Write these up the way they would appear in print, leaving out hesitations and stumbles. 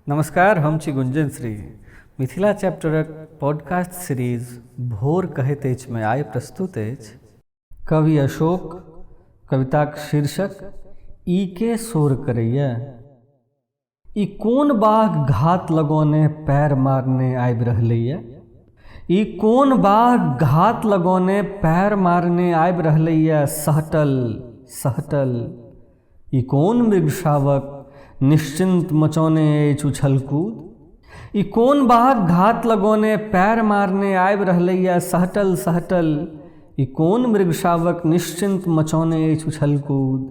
नमस्कार, हम छी गुंजन श्री। मिथिला चैप्टरक पॉडकास्ट सीरीज भोर कहैत अछिमे आइ प्रस्तुत अछि कवि अशोक, कविताक शीर्षक ई के शोर करैए। ई कोन बाघ घात लगौने पैर मारने आबि रहलैए? ई कोन बाघ घात लगौने पैर मारने आबि रहलैए सहटल सहटल? ई कोन मृगशावक निश्चिन्त मचौने अछि उछलकूद? ई कोन बाघ घात लगौने पैर मारने आबि रहलैए सहटल सहटल? ई कोन मृगशावक निश्चिन्त मचौने अछि उछलकूद?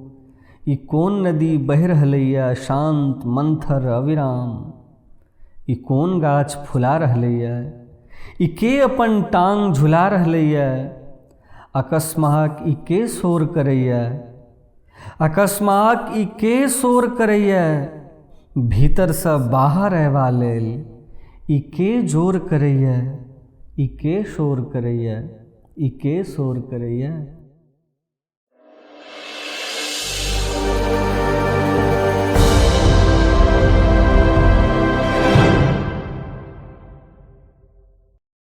ई कोन नदी बहि रहलैए शान्त मन्थर अविराम? ई कोन गाछ फुला रहलैए? ई के अपन टाँग झुला रहलैए? अकस्मात ई के शोर करैए? अकस्मात ई के शोर करैए? भीतरसँ बाहर अयबा लेल ई के जोर करैए? ई के शोर करैए? ई के शोर करैए?